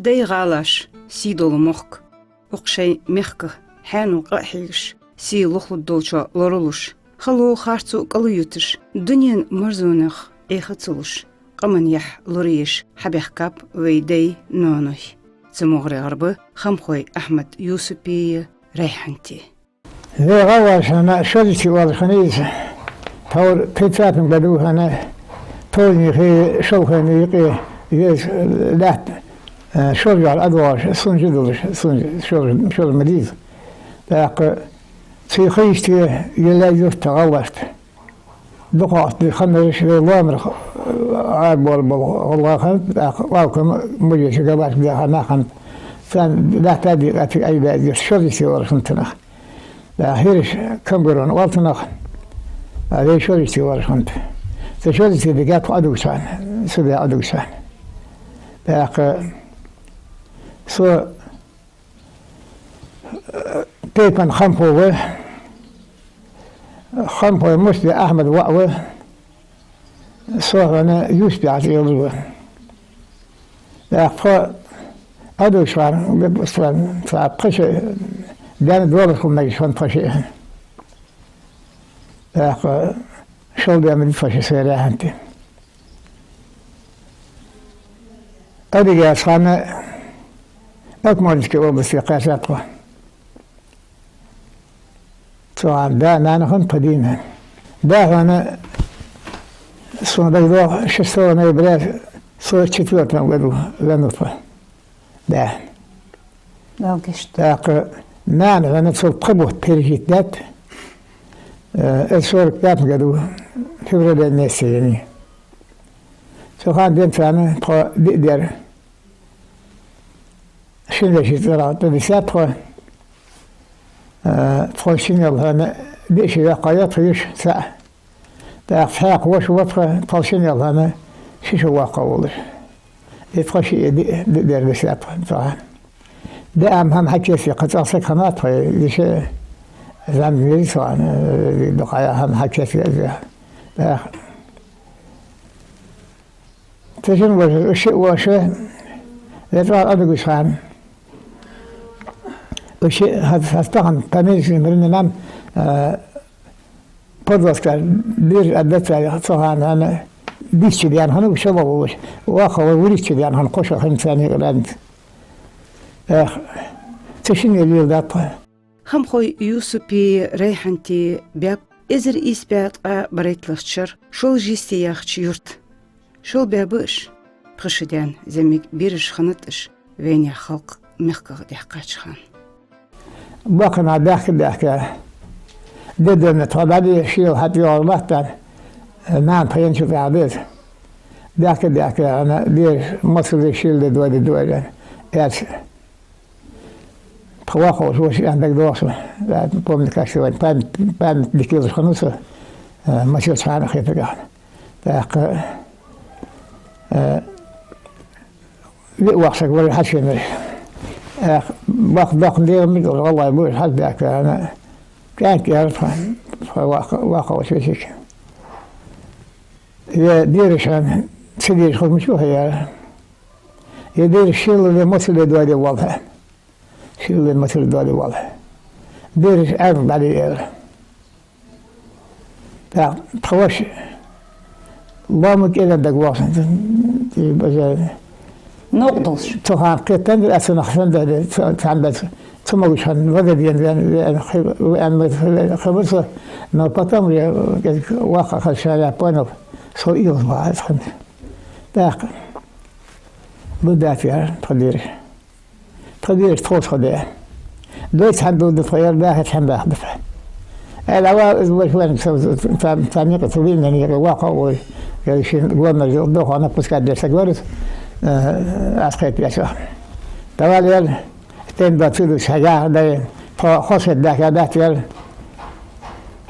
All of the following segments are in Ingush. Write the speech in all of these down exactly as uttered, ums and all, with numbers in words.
Даьй гӀалаш, сий дола мохк, укх шоай мехка хьаьнал къа а хьегаш, сий лохлургдолчоа лоралуш, хало харцо кӀалйуташ, дунен марзонах Ӏеха ца луш, къаман яхь лораеш хьабаьхкаб вай даьй ноаной. Цу мугӀарера ба Хамхой Ахьмад-Юсупеи Райхьанти. Вай гӀалгӀашта шозза оалаш хиннай из. Тхьовра тридцатом году хиннай, товжний хи шолхайна юкъе еза лаьтта, э, шозза вар а доагӀаш, сунжа долаш, сунжа, шозза, шозза ма дий из. ТӀаккха цу хи йисте йоллай юрт гӀалгӀашта. Дукхагӏа де ханнараш вай лоамарах, э, Ӏарбола бола гӀалгӀа хиннад, тӀаккха Ӏалкам, Мужеча, Габарка дехар нах хиннад. Царна лаьтта дийкъа цига айбаьдеш, шозза йисте оалаш хиннад цунах. ТӀаккха хӀираш Камгарон оал цунах, а вай шозза йисте оалаш хиннад. Цу шозза йисте дигад тхо Ӏодугача хана, со бе Ӏодугача хана. ТӀаккха со Тайпан Хамхо ва, Хамхой Мусте Ахьмада воӀ ва, со хьона Юсуп яхаш цӀи йолаш ва. ТӀаккха тхо Ӏодугача хана, бепустан, цхьа пхи шу, даьна долаш хул мегаш хиннад пхи шу. ТӀаккха шул даьнна да пхи шу, со Райхьанти. Ӏодига яьча хана Акмолински областе кхаьчад тхо. Цу хана да-нана хиннад тха дийна. Да хьона, сона дагадоагӀа, шестого ноября сорок четвёртом году веннав тхо. Да. Дала гешт. ТӀаккха нана хьона цул пхи бутт пережить даьд. Э, из сорок пятом году феврале месяце веннай. Цу хана денз царна тхо диъ дер. Шин веший цӀерагӀа тӀадисад тхо. Э, тхо шиннел хьона диъ шу йоаккхаш я тха йиша цаӀ. ТӀаккха цхьаькха воша ва тха, тхол шиннел хьона ши шу воаккхаш волаш. Из тхо шиъ диъ, диъ дер дисад тхо цу хана. Даим хӀама хьакийчъе кхы цӀагӀа саг хиннад тхо, йиша зӀамига веза цу хана, дукха хӀама хьакийчъе. ТӀаккха Цу шин воша, уж шиъ воша, вай цӀагӀа Ӏодугача хана. Уж шиъ хӀанз, хӀанз тахан, по нынешним временам, э, подростка, бераш а дац царех, цу хана, хьона, бийтта шу даьнна хиннаб уж шоллагӀа волаш. ВоккхагӀвар вурийтта шу даьнна хиннад, кхо шу хиннад царна юкъе даьнна. Эх, цу шинне леладаьд тхо. Хамхой Юсупеи Райхьантеи баьб эзар ийс бӀаь ткъаь барайтталагӀча шера Шолжа-Юсте яхача юрта. Шолбаьб уж, пхи шу даьнна зӀамига бераш хиннад уж, вайнаьха халкъ мехках даьккхача хана. Боккхий нах даьхка-даьхка, де-денна тхо дӀадийхача, шелал хьатӀайоагӀаш латтар, нана тха енначул тӀехьагӀа деза. Даьхка-даьхка, хьона, бераш моцал де, шелал де дойдадой аьнна, аьлча, тха воккхагӀвоша аьнна дагадоагӀа сона, да, помню, как сегодня, память, память дика йолаш хиннав со, э, масех хана хетаргахьа. ТӀаккха, э, виъ воккха саг вар хьачувеннараш. Эх, боккха доккха дегӀамиг, гӀалгӀай бувш хьачубаьхка, хьона, кӀаьнк яр тха, тха воккха, воккхагӀвоша весиг. Е бераш, хьона, ца дезаш хургма чу хьаяр. Е бераш шелал де, моцал де дойде воалл хьо. Шелал де, моцал де дойде воалл. Бераш Ӏаьржа дӀадийхар. ТӀаккха тха воша лоам кӀелен дагавоагӀа сона. Новкъа долаш. Цу хана кхетанзар аз, цунах санна да, цу-, цхьан бац, цамогаш хинна, вада ден вен, вен, хи-, вен, вен, хи-, хи-, хи-, хи-, но потом уже, как воккха хинна, я понял, со уйла вац хинна. ТӀаккха лу дац яр тха бераш. Тха бераш тхоца хьадаь. Дойца хьадода тхо яр, баьхача хьабаьхаб тхо. Аьле, ава, из вай фланг, ца, ца, ца никъа, ца вина никъа, воккхагӀвола, я шин гоннар жил дохана пускать деш саг вар из, э, аз кхетадаьчох. Давала яр, тем да цудуш хьагахьа дай, тхо хоза хеташ даьхка дац яр,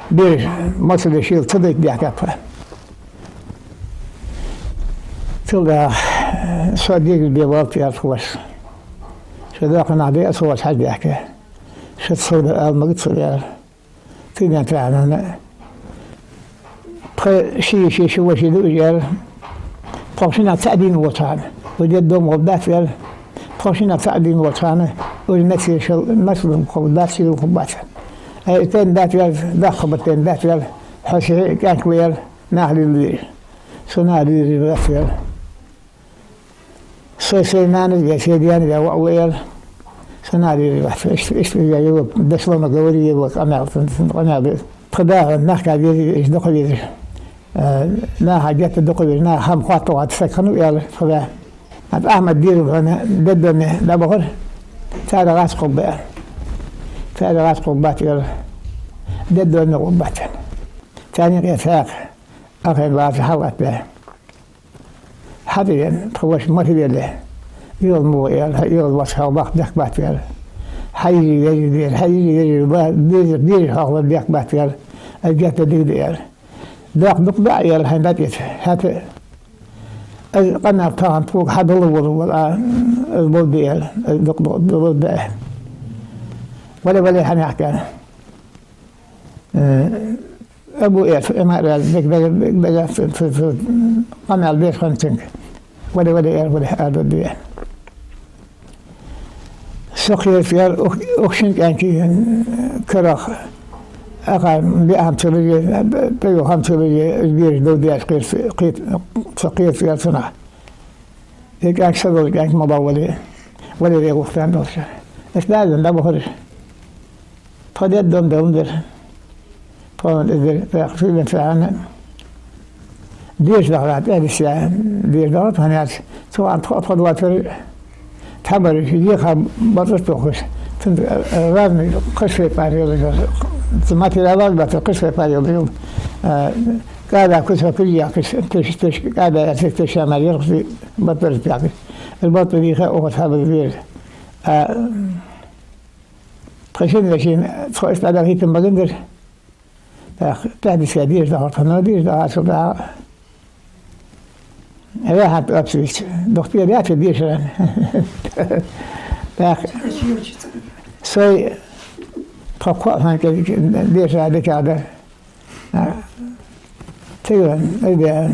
бераш моцал де, шелал ца дойта даьхкаб тхо. Цул тӀехьагӀа со дегаш бе валт яр тха воша. Шо доккха нах де а со воша хьаждаьхка. Шо цо да ала магац со яр. Цу ден тӀехьа, хьона, тха ши, ши, ши воша да уж яр. Тхо шиннех цаӀ дийна волча хана. Вай дед дома гӀоргдац яр. Тхо шиннех цаӀ дийна волча хана, уж меца шел, меца хургбац, шийла хургбац. Ай, тен дат вел, даха бат тен дат вел, хьо ши кӀаьнк вел, нах лийла везаш. Со нах лийла везаш вац вел. Со сай нанас ве, сай даьнас ве, воӀ ва вел. Со нах лийла везаш вац. Иштта, иштта вел, дошла ма говори, вел къамаьл, къамаьл. Тха да нах ка везаш, иш дукха везаш. Э, наха геттара дукха везаш, наха хӀама хоаттавац, саг хиннав аьлар тха да. ХӀаьта Ахьмад дезал хьона Деддоне дӀабахар, царех гӀазкхий ба. Царех гӀазкхий бац вел, Деддоне гӀоргбац. Царна юкъе цхьаькха ахен лаца хьалгӀатта. ХьатӀавена, тха воша мара веле, игӀал мугӀа аьлар, хьа игӀал воша хьалбаккха бехк бац вел. Хьа йижи вежарий дера, хьа йижи вежарий ба, безар, безар хьалхалар бехк бац вел. Ай геттара дика да аьлар. Дакъа дукха да аьлар хьайна дӀатӀеца. ХӀаьта аз къамаьл тахан тхога хьадала вола, вола, а, аз болда аьлар, аз дукха, дукха, дукха да. Вале, вале, хьанехкан. Э, Абу Эс, Имар Эс, бек, бек, бек, бек, цу, цу, цу, къамаьл деш хиннад цунга. Вале, вале, аьлар, вале, аьлар, вале. Со кхерар, укх, укх шин кӀаьнка карах, аха, биа хӀама ца леже, тӀайола хӀама ца леже, уж бераш дов деш кхерар, кхет-, со кхерар цунах. Е кӀаьнк садола кӀаьнк ма ба вале, вале ве гӀулакх тан долаш. Эс даьзан дӀабахар. Тхо дед дом дом дер. Тхо дед дер, тӀаккха филин цахьана. Деш даха, тӀадиса, деш даха, тхо нерс. Цу ан тхо, тхо двадцать. Тхьабар, еха бацӀа тохаш. Тун, э, разный кхы ши пар йолаш. Цу материал бацӀа кхы ши пар йолаш. Э, када кусок яхаш, теш, теш, када яхаш, теш ма яхаш, бацӀа яхаш. БацӀа диха, оха тхьабар дер. А, тха шин вешин, тхо иштта дӀадахийтам багандар. ТӀаккха тӀадиса деш дахар, тхо деш дахар, со да. Рахьат Апсович, дохтер яц дешаран. ТӀаккха сой тхо кхоъ хьанкӀа дешара дикагӀа дар. Тигран, айда.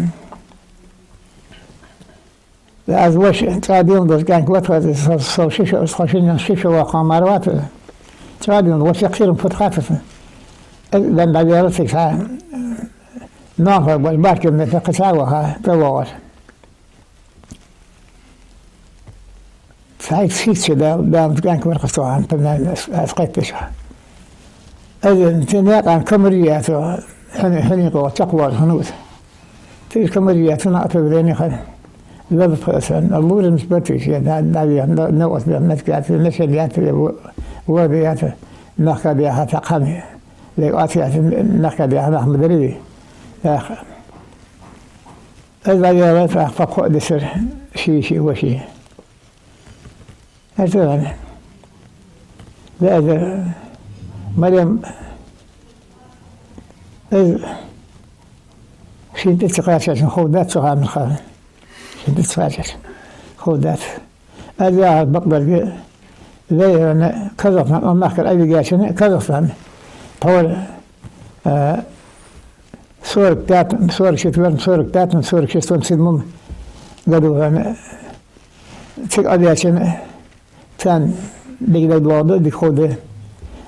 Аз воша цӀа дийна долаш кӀаьнк ва тха, со, со шиша, со шиннех шиша ваха мара вац. ЦӀа дийна воша кхерам фуд хатта. Э, дӀавера цига цхьа. Нохой болаш баркал мета кхы цхьа ваха, тӀавоагӀар. Цхьа сица да, да, кӀаьнк вар кхы цхьа, тӀа, аз, аз кхеташ. Аз, цу наькъан камари яц, хьуни, хьуни кхо чакхвар хиннав. Тиша камари яц, на ата врени хан. Вела тха сан, а лурам спати ше, да, да, я, на, на, ос, да, на, кят, на, ше, яц, я, во, во, да, яц, нах ка, да, хата, хами. Ле, ос, яц, нах ка, да, нах, мадари. Ах. Аз, да, я, ах, факхо, да, сир, ши, ши, во, ши. Артаван. Веза, Марем, из шин тӀа ца кхаьчача хов дац цу ханарха. Шин тӀа ца кхаьчача хов дац. Аз яхар бакъдарга, вай хьона Казахстан, махкара авигачана Казахстан. Тхьовра, а, сорок пятом, сорок четвёртом, сорок пятом, сорок шестом, седьмом году хьона. Цига Ӏодечен царна дика дай доагӀа, дика ховда.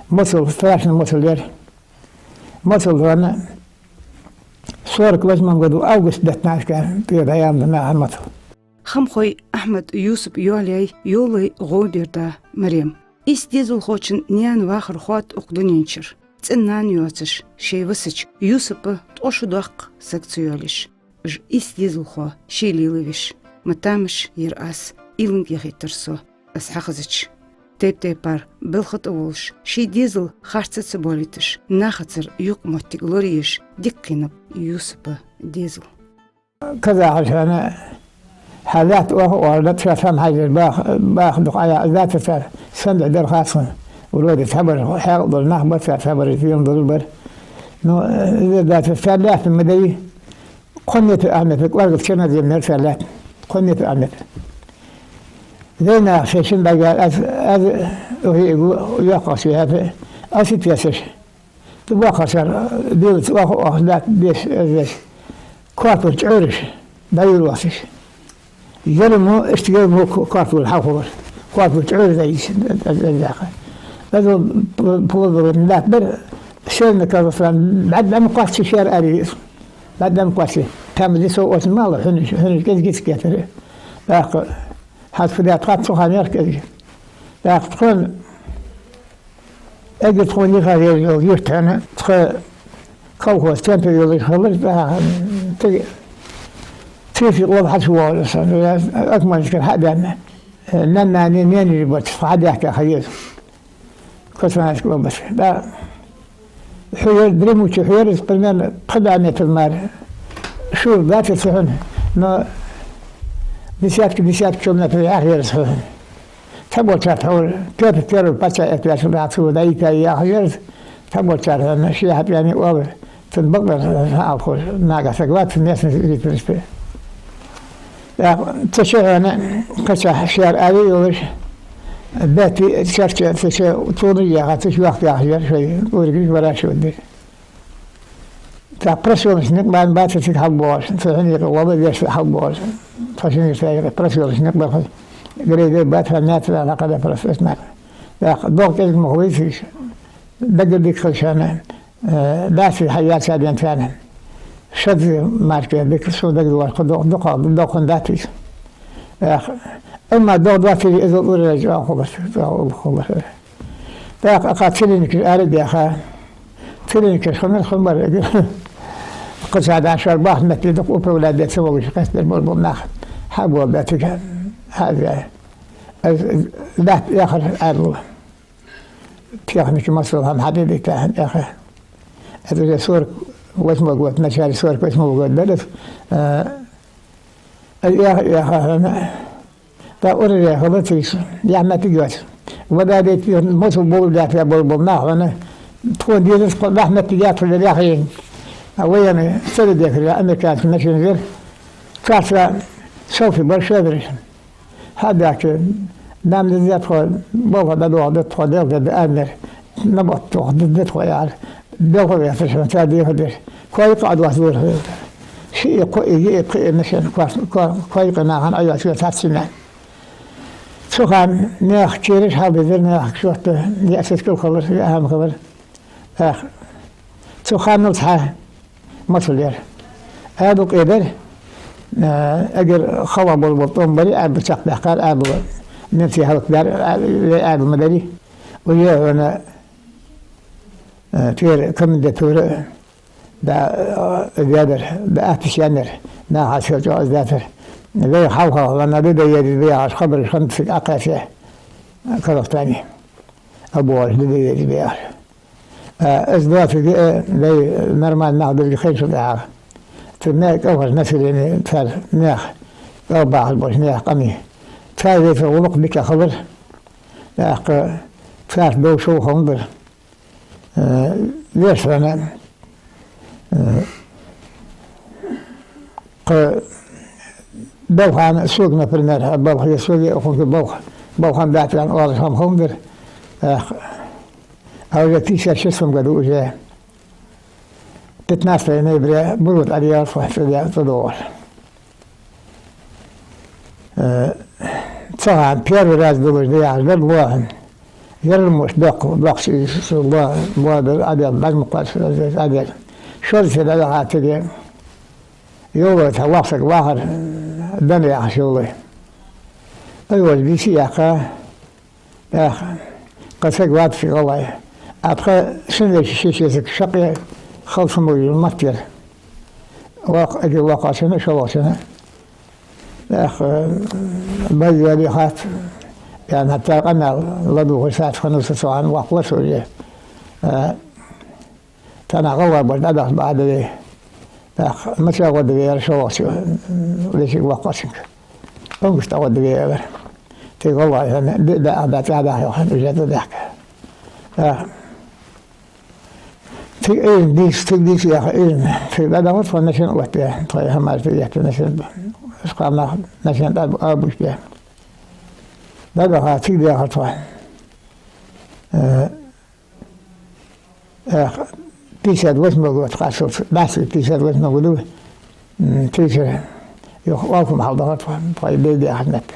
Моцал, страшный моцал яр. Моцал ванна сорок восьмом году август пятнадцать тӀера дӀаяьнна нахана моцал. Хамхой Ахьмад, Юсуп йоалаяьй йолай гӀо бер да Марем. Ис дезалхочун наьна вахар хоатт укх дунен чура. ЦӀен нана йоацаш, ший васача Юсупа ткъо шу доккха саг ца йоалаеш. Уж ис дезалхо ший лелавеш. Ма тамаш яр аз, иланг яхийтар со, аз хьахазача. Тайп-тайпара балха тӀа волаш, ший дезал харца ца боалийташ, нахацара юкъ-моттиг лораеш, дика кхийнаб Юсупа дезал. Казахаш хьона, хьа лаьтта оха оалаш, лаьтта ша сам хьайзар бах, бах дукха Ӏая, лаьтта цар сандуӀ дар хасхун. Вроде цхьабар хьаькъал дола нах бар цар, цхьабар зен дола бар. Ну, э, лаьтта цар лаьтта ма дайи. Кхоннета Ахьмета кӀоаргал ченазем мер цар лаьтта. Кхоннета Ахьмета. Зайна шайшин багар аз, аз, ури, йоккхаш яхьа, аз ит ясаш. Ту бахар сар, дилац, ох, ох, лаьтта деш, аз деш. Картол чӀураш, дайр васаш. Ярмо, иштгар мо ко-, картол хьалхулар. Кхоачаш чӀоагӀа даьд из, даьд, даьд, даьд. Аз плодородный лаьтта бар, сенна казахстан, бӀаь, бӀаь ма кхоачча шера аьлар из. БӀаь ма кхоачча. Там лесо оцу мала хьунаш, хьунаш кӀезига гицкетар. ТӀаккха хьа фу даьд, тха цу хана яр кӀезига. ТӀаккха тхона эггара тхона йиха йола юрт хьона, тха колхоз темпе йолаш хилар, тӀаккха цига Тифи къола хьачувоагӀаш сан, Акмалинскера хьа а даьнна. Нанна, нанна, ненажи бац, тхо хьадаьхка ха я из. Костромская область. Да. Хьуяр, дремучий хьуяр, из примерно пхи-даь метр мара. Шура дацар цу хьона, но десятки, десятки километров яхьар из хьона. Цхьаболчар тхьовра, Пётр Первый паччахь эттача дахьа цу дайта яхьар из. Цхьаболчар хьона, ши хьа пӀени оалар. Цун бакъдар хьаалхо нагахь саг вац, местный житель. ТӀаккха цу чу хьона кхача шера аьле йолаш, бетти чарча цу чу цунна яха, цу чу вахта яхаш яр шоай ургаш вараш ваддир. ТӀаккха проселочный никъ бан бац цига хьалбоагӀаш, цу хьона юкъе вала вешта хьалбоагӀаш. Тха шиннара юкъе проселочный никъ бар хьона. Грейдер бац, хьона наьцара хьакхада проселочный никъ. ТӀаккха догӀа кӀезига ма хулий цига. Даггара дика хилчарна, э, дацар хьа яьрча денна царна. Шозза марке дика, со дагадоагӀаш, кхы дукха, дукха, дукха дац из. Эх, амма догӀа доацилга из ургаш чӀоагӀа хулаш, чӀоагӀа хулаш. ТӀаккха акха Целинкаш ара а даьха. Целинкаш хиннар, хиннабар эггара. Кхыча дашар бахьа метте дукха управлять де ца волаш, къаьстар болх бу нах. Хьа болх баьтига, хьа а ваь. Аз лаьтта яхар Ӏаьдал. Техника массаза хӀама хьабийтар хьона, яха. Это уже сорок восьмой год, в начале сорок восьмого года, да, да, э, яха, яха, хӀана, да, ура, яха, латиш, яхь меттиг йоац. Вода дайта, мосал болх баьтта болх бу нах, хӀана, тхона дезаш, кхо яхь меттиг яц, хӀана, яха ен. А военный, царе дехар, американский машина вер, царца селфи бар, шофер. Хьа а даьхка, нам деза тхо, балха дӀадоагӀа да тхо, делха да аьннар. Набат тхо, да, да тхо яхар. Делха вехаш, цар дехар деш. Кхо-кхо а доацаш дора хилар. Шиъ, кхоъ, йиъ, пхиъ машен, кхо-, кхо-, кхо-кхо нахана Ӏойоацаш ве цхьацца цӀена. Цу хана наьха кийраш хьалбизар, наьха шортта, яа сискал хилар, яа хӀама хилар. Эх, цу ханал цхьа масал яр. Ӏаьдал къе дар, э, эггара хала болх бола тӀом бар, Ӏаьдал чакхдаьккхар, Ӏаьдал немций хӀалакдаьр, э, Ӏаьдал ма дарий. Уже хӀана, э, тӀера комендатура, да, э, ведар, да, атта шеннар, наха сел чӀоагӀа из дацар. Вай хьалха, хӀана да, да, ери, да, яхаш хабараш хиннад цига Акхасе, Казахстане. Абуаш да, да, ери, да, яхаш. А, из доацилга, э, вай нормально нах деррига хайшал тӀехьагӀа. Цу наьха кӀалхарча население, цар наьха, кӀал бахаш болча наьха къамий. Цар вецар гӀулакх дика хилар. ТӀаккха царца довш хӀама дар. Э, вешта хӀана, э, кхы балхана сога, например, балха, е сога, е укхунга балха, балхан датта ваьнна оалаш хӀама хӀама дар. Эх, а уже пятьдесят шестом году, уже пятнадцатого ноября, буро тӀа дӀаделар тхо, цӀа де-, цӀа догӀаш. Э, цу хана первый раз долаш да яхаш дар лоа хьона. Ярмуш доккха, доккха из лоа, лоа дар, Ӏадел, бӀармукъаш, Ӏадел. Шозза дӀаваха цига, йолой цхьа воккха саг вахар, Дана яхаш йолой. Ай, вож биси яха, эх, кхы саг вац гӀалгӀай. А тха шин веший ши-ши саг шаккхе халсамуй маттера. Воккха, эггара воккхачунна, шоллагӀчунна. Эх, э, бай вели хац, ян хӀатта къамаьл ладувгӀаш сац хиннав со цу хана, воккха ва со уже. Э, цхьаннахьа гӀалгӀай бар дӀадахьа баха да вай. Эх, маца гӀо да вай аьлар шоллагӀчо, вешийга воккхачунга. Унгаш тӀа гӀо да вай аьлар. Тхо гӀалгӀай хьона, ди-, да, да, цӀа даха йоах хьона, уже тӀа даьхка. Эх, Цига Ӏуйранна дийша, цига дийша яха Ӏуйранна. Цига дӀадахар тхо машен оттадаь, тхоай хӀамаш тӀаетта машен, ишкъамах машен тӀа а бувцаш бе. ДӀадахар цига дехар тхо. Э, эх, пятьдесят восьмой год кхаччалца, дӀасаца пятьдесят восьмой году, м, тхоай чура юха Алкума хьалдахар тхо, тхоай бе дехар метте.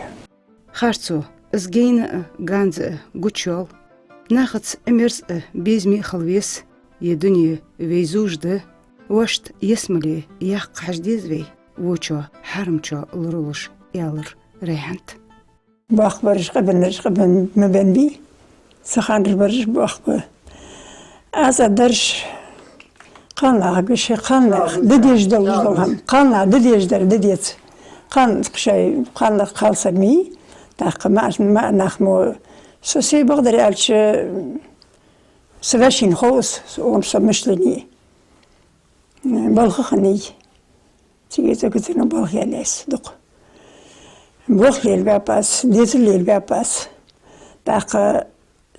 Харцо. Из гайна а, ганза а гучайоал. Нахаца Ӏимерза а, безаме а хила веза, ер дуне вай зувш да. Вешта ялсмале яккха хьажа деза вай, вочо хьарамчо лоралуш, аьлар Райхьанта. Боккхабараш къабеннараш къабенна ма беннабий, ца ханараш бараш боккха ба. Аз а дараш кхалнаха гуш, кхалнаха де дезаш долаш дола хӀама, кхалнаха де дезаш дар де деза. Кхалнаха шоай, кхалнаха кхалсаг ма йий, тӀаккха маӀа, маӀа нах мо. Со се, бакъдар аьлча, са вешийна хов аз, со, со мишта лийннай. Балха хиннай. Цига цӀагӀа ца балха яьлай аз дукха. Болх лелабаьб аз, дезал лелабаьб аз. ТӀаккха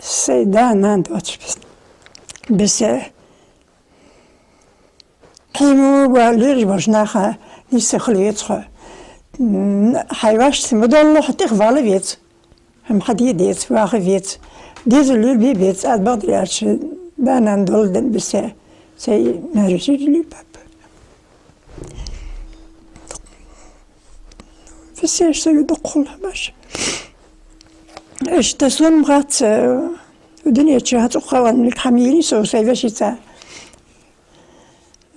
сай да-нана доацаш бис-, бисса. Кхы мо ба лелаш болча наха нийсса хила веза хьо. М, хьай вешийца ма доаллаш, хьо тӀехвала веза. ХӀама хьаде деза, ваха веза. Дезал лелабе беза, аз, бакъдар аьлча, да-нана дола денна бисса, сай маьждиге лелабаьб. Бисса сай дукха хул хӀамаш. Иштта сона ма хац, э, дунен чу хьацӀукхаваннилга хӀама йийнай со сай вешийца.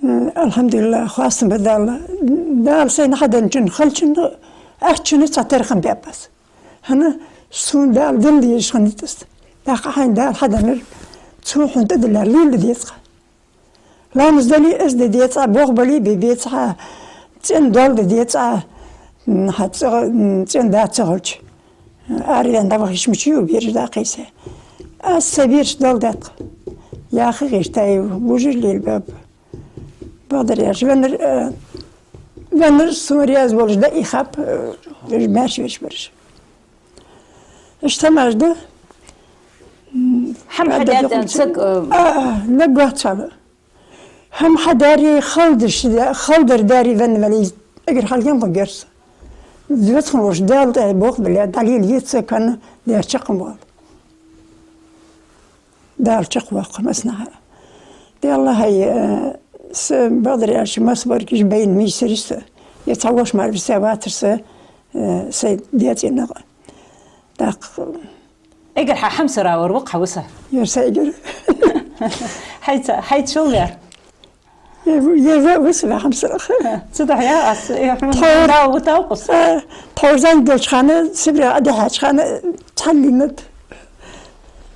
М, алхьамдулиллахь, хоастам ба Далла. Дала сайна хьаденначун, халчун, аьттачун цхьатарра хиннабаьб аз. ХӀана, сона Дала денна дезаш хиннад из. ТӀаккха хьайна Дала хьаденнар, цо хьона тӀадиллар леладе деза хьа. Ламаз дале а из де деза хьа, болх бале а бе беза хьа, цӀен доал де деза хьа, м, хьа цӀа-, м, цӀен да ца хилча. Араваьнна дӀаваха йиш мича ю, бераш дӀакхайса. Аз сай берашта доал даьд хьа. Яха гӀерта ю, вужаш лелабаьб. Бакъдар аьлча, веннар, э, веннар сона раьза волаш дӀаихаб, э, уж маьрша веш бараш. Иштта хӀамаш да. ХӀама хьадаьд аьнна саг, э, а, а, наггахьа цхьана. ХӀама хьадаьр хала деш, хала дар даьр венна вале, эггара хьалха ма герз. Веза хинна волча Дала тӀа болх билле, дӀалелае веза, кхы а Дала чакхвоаккх. Дала чакхвоаккх массанахьа. Даьллахьа, э, са, бакъдар аьлча, масса баргиш байна мийсарий са. Е цхьа воша мара висса вацар са, э, сай даь цӀенагӀа. ТӀаккха эггара хьа хьамсара вар ва-кх хьа виса? Ер са эггара. Хьайца, хьайца шул вар? Е, е ва-, виса ва хьамсарах. Цудухьа аз, е, хьона тхо-, да, ва тауқус. А, тхо зӀамига долча хана, Сибре Ӏодихьача хана, цхьана лийннад.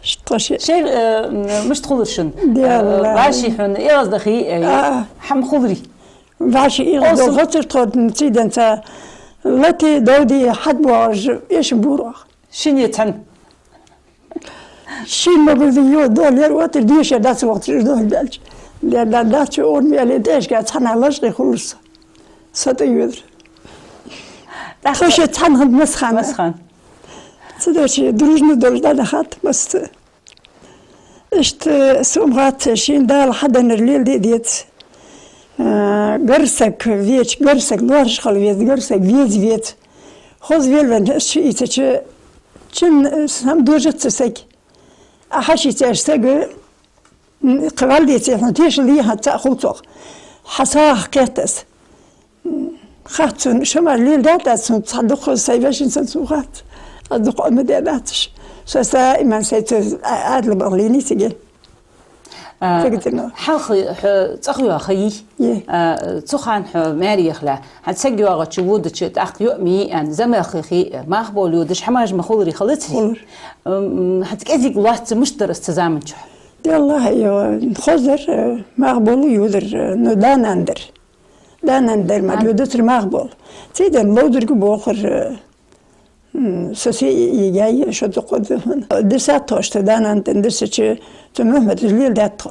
Иштта ши-, шоай, э, м, мишта хулар шун? Даьллахьа. Э, вӀаший хьона эгӀаздахе, э, а, хӀама хуларий? ВӀаший эгӀаздола гӀоцар тхо цийденца латте, довде, хьатӀабоагӀаш, эшам бора оаха. Шийна цхьана. Шийна могар да йо, дола яр оттар, дешар дац вахташ дола баьлча. Ле, да, дац чу ор меле, тӀешка цхьана лашкъе хулар со. Со тӀа йодар. Тхо ши цхьана хиннад массахана. Массахана. Цудухьа дружно долаш дӀадахад масса. Иштта сона ма хац, шийна Дала хьаденнар леладе деза. А, гаргара саг веча, гаргара саг лоархӀаш хила веза, гаргара саг веза веза. Хоза велавенна, из чуийцача, чун, э, хӀама дожац цу сага. А хьашийца аьлча сага, м, кхы вӀалла деце, хьона тешал е хьа цаӀ хул цох. Хьа сагӀа кхетта аз. М, хац сона, шамар леладаьд аз цунца, цхьа дукха сай вешийна санна сона хац. Аз дукха Ӏомадаь дацаш. Со са иман сай цу а-, Ӏаьдала балха лийннай цига. А, цига ца но. Хьалха хьо цӀагӀа йоагӀа йий? Е. А, цу хана хьо маьре яхале, хьа саг йоагӀача, водача, тӀаккха йоӀ ма йий аьнна, зӀамагӀа хий, мах бола йодаш, хӀамаш ма хуларий, хилацарий? Хулар. М, хьа кӀезига лоацца мишта дар из цу заман чухь? Даьллахьа, йо, хоза дар, э, мах бола йодар, э, ну, да-нана дар. Да-нана дар мара йодацар мах бола. Цийденна ловзарга бохар, э, М, со се йигаи, шо дукха да хьона. Дисад тхо иштта, да-нана тӀа дисача, цу Мухьмада леладаьд тхо.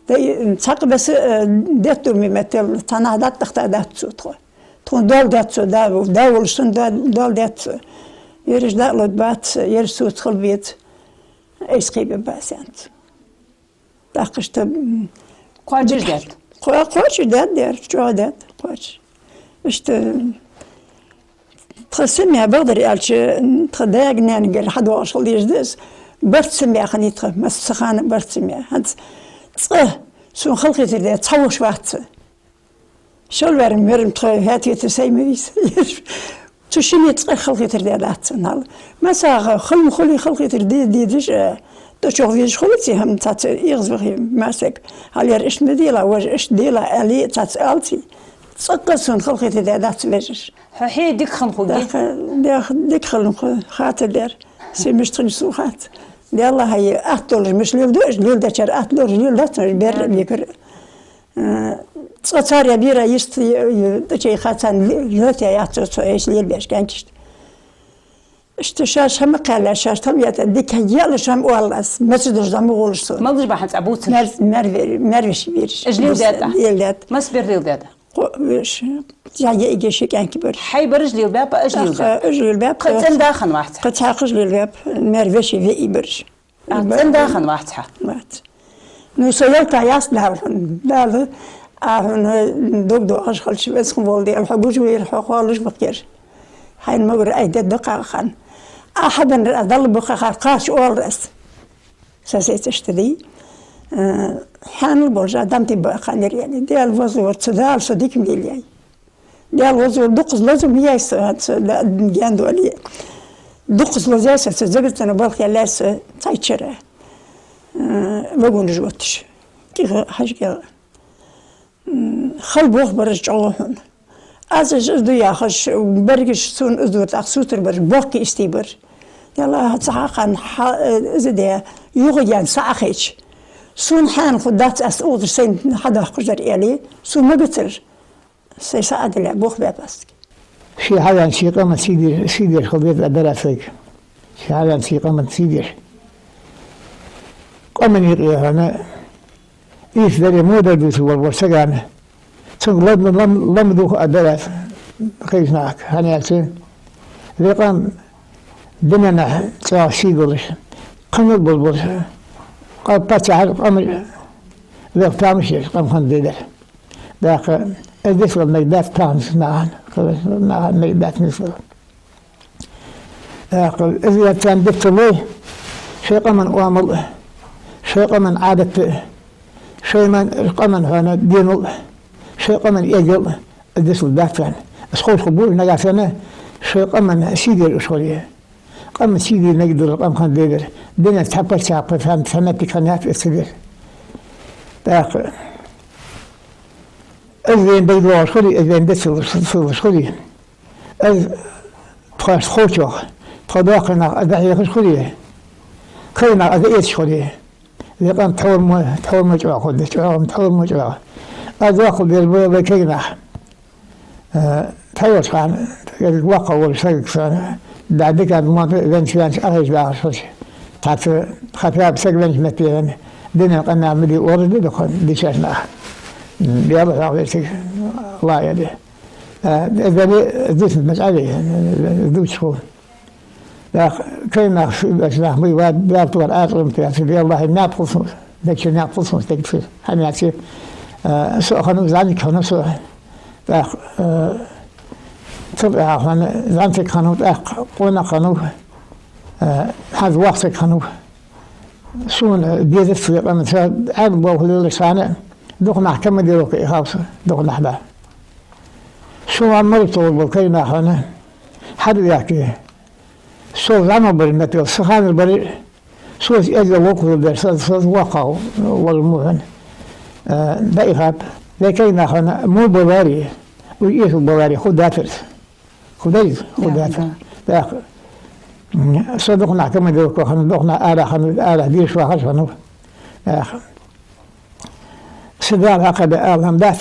Дай, м, цхьаккха беса, э, детта ма меттел, цхьаннахьа дӀатӀахьийта дац цо тхо. Тхона доал даьд цо, да, да волаш санна, да, доал даьд цо. Ераш дӀа а ловш бац, ераш соца хила беза. Айса кхебе бац аьнна цо. ТӀаккха иштта, м, кхоачаш даьд? Кхо-, кхоачаш даьд, дер, чӀоагӀа даьд, кхоачаш. Иштта, тха семья, бакъдар аьлча, тха даьга-наьнагара хьадоагӀаш хила дезаш да из. Барт семья хиннай тха, массахана барт семья. ХӀанз цкъа сона халахетар даь цхьа воша вац. Шолвар-мерам тха хӀаьта-вета сай ма вий са. Цу шинне цкъа халахетар даьдац цунна хьал. Массахана хала ма хулий халахетар де-, дедаш, э, тӀачух везаш хулий ци хӀама цхьацца эгӀазвахе масег. Хьал яр иштта ма дела, важа иштта дела, аьле цхьацца алци. Цкъа цунна халахетар даьдац вежараш. Хьо хье дика хинна хул. ДӀахо, дӀахо дика хинна хул, хатта дер. Се мишта хинна сона хац. Делла хьай атта долаш, мишта леладу, иштта леладечар атта долаш, леладац, мишта бер бекар. Э, цкъа цар я бера йист, э, э, тӀачей хацан ле-, летя яц цо, цо эш лелабеш кӀанчишта. Иштта шоаш хӀама кхаьлла, шоаш там ята, дика яла шам оаллас, мацадуш дам гӀолаш со. Малдаш бахьан цӀа буцаш. Мер-, мерве-, мервеш вирш. Эш леладаьд? Леладаьд. Мас бер леладаьд? Кхо веш. Я, я иге ши кӀанки бар. Хьай бараш леладаьд, эш леладаьд? Эш леладаьд. Кхы цӀен дахан вац. Кхы цхьа хаш леладаьд, мервеш ве и бараш. А, цӀен дахан вац хьа? Вац. Ну, со ялта яц Дала хьона. Дала, а, хьона дог дохаш хилча, веза хинна вола Даьла, хьо гуш вер, хьо кхоллаш бакъер. Хьайна могар ай дедда кхахан. А хьабанра а Далла бухахар кхача оалар аз. Сосед иштта дий. Э, хьанал болжа дам ти бахан яр яни. Даьла воза вар цу Дала со дика мел яй. Даьла воза вар дукхаза лоза ма яй со, ца да-, ген доли. Дукхаза лоза яй со, ца загацана балха яла со, цайчара. Э, вагонаш отташ. КӀига хьажкӀел. М, хала бох бараш чӀоагӀа хьона. Аз эш из ду яхаш, баргаш сона из ду, тӀаккха сутар бараш, боккхий истий бараш. Яла, ца хьакхан, хьа-, э, из де, юха ян са ахич. Сона хьан ху дац аз узар сайн хьадахкаш дар эли, су магацар. Сай са адале, бох бепастки. Ши хьавян ши къаман сидир, сидир хубет адарасайк. Ши хьавян ши къаман сидир. Къаман йикъе хьона, ис даре модар дусу вал вар сагана. Цунга лам, лам, лам дух адарас, кхайшнак, хьаняци. Векъан динана цӀа ши гулаш. Къамал бул бул. Къа-, паччахьар къамал вех тамашеш, къам хан дедар. ДӀахо, э, дислал мегдац тахан нахан, нахан мегдац дислал. ТӀаккха из яцан диццалой, шоай къаман оамал, шоай къаман Ӏадат, шоай ман-, къаман хьона денал, шоай къаман эгал, из дицлургдац вайна. Из ховш хургба нагахь санна, шоай къаман сий дер уж хуле. Къаман сий дер мегдар, къам хан дедар. Динах цхьа паччахь, паччахь, цхьа моттиг хиннаяц из ца дер. ТӀаккха из вайна дагадоагӀаш хуле, из вайна дицлуш, дицлуш хуле. Аз тхоашта ховчох, тхо доккхий нах а дӀахьехаш хуле, кхы нах а дӀаэцаш хуле, векъан тхьовра мо, тхьовра мо чӀоагӀа хургда, чӀоагӀа, тхьовра мо чӀоагӀа. Аз доккхал дер бала вай кагий нах. Э, тхьайолча хана, ерриг воккха волча сагага санна, дӀа дикан монта венча, венча ахийча дахаш хилча. Цхьацца хатаб саг венча метте вена, динан къамаьл ма дий, оалаш да дукха дийшача наха. М, Даьла хьоахаве цига, ла яде. Э, эзари дусна мачӀави, дувцаш хул. ТӀаккха кагий нах, ши баьча нах ма вай, Даьла тӀара Ӏаьржа Ӏилма тӀа яц, Даьла лахьи, наькъа хул сона, дагча наькъа хул сона, стегаш хила. ХӀана аьлча, э, со а хиннав, зӀамига хиннав со. ТӀаккха, э, цул тӀехьагӀа хьона зӀамсаг хиннав, тӀаккха къонах хиннав, э, хӀанз воккха саг хиннав. Сона дезац вай къаман, со Ӏаьдал болх лелаш хана, дукха нах командировка ихав со, дукха нах ба. Со ван мара товр бол кагий нах хьона. Хьада яхке. Со зӀамагӀа бар метел, са ханара бар, со эза локхула бар, со, со воккхагӀа вар мо хьона. Э, дӀаихаб. Вай кагий нах хьона, мо баларе, уж эсала баларе, ху датар. Ху дайз, ху датар. ТӀаккха, м, со дукха нах командировка хиннав, дукха нах арахьа хиннав, арахьа деш вахаш хиннав. ТӀаккха. Са Дала хьакхаба алам дац,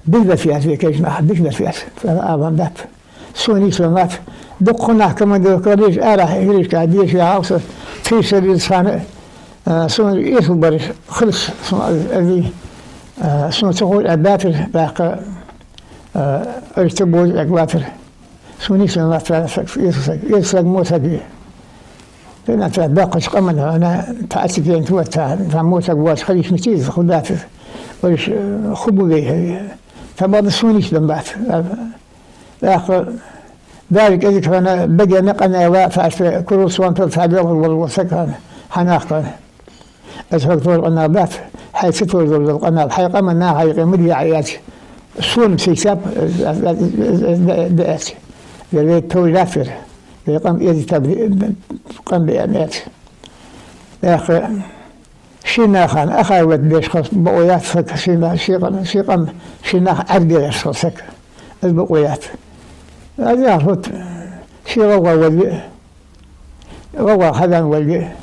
дика дац яц вай кагий нах, дика дац яц, алам дац. Сона нийслуш вац. Дукха нах командировка леш, арахьа хӀирашка деш ваьгӀав со, цига сарралца хана, а, сона эсала бараш хилча, сона аз, аз, а, сона ца ховш а датар, тӀаккха, а, аз ца боза эгӀлатар. Сона нийслуш вац, эсала саг, эсала саг мо саг вий. Дина цхьа доккхача къаман хьона, цхьа аццигенца вац, цхьа, цхьа мо саг воацаш хилийта ма ца из, ху датар. Уж, э, ху бу вай. Цхьабакъда сона нийслуш бац. ТӀаккха Дала кӀезига хьона багена къамаьла, цхьа аьшта курал сонтал цхьа белхаш вола, вола саг хьона, хьанах хьона. Аз хьога товр къамаьл дац, хьай ца товр дола къамаьл, хьай къаман наха юкъе ма де Ӏа яц. Сона сийсаб, э, э, э, э, э, э, э, Вай товжатар, вай къам эзита къам беа меца. ТӀаккха ший нахана ахай ват беш хас бакъо яц саг, ший на-, ший къам, ший къам, ший нах Ӏарбелаш хас саг. Из бакъо яц. Аз яхар фуд, ший гӀалгӀа вале, гӀалгӀа хьавена вале,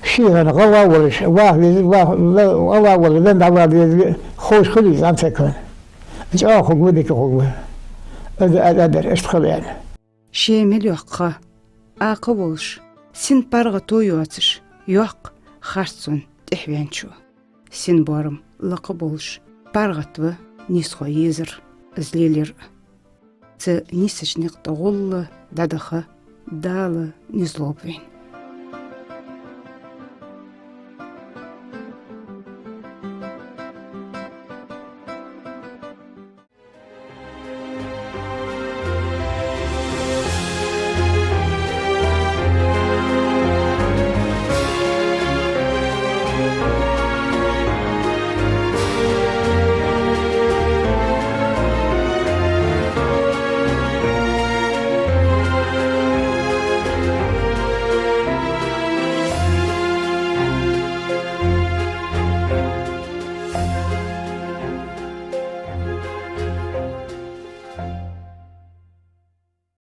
ший хьона гӀалгӀа волаш ваха веза, ваха, гӀалгӀа волаш венна дӀавала веза, ховш хила веза цхьан сага. ЧӀоагӀа хургва, дика хургва. Из а, а, а дар, иштта хила аьнна. Ше мел йоккха, акха волаш, син паргӀато йоацаш, йоккха харцон тӀехваьнначо. Син боарам лакха болаш, паргӀата ва нийсхо езар, из лелаяр. Цу нийсача никъ тӀа гӀолла дӀадаха Дала низ лолба вайна.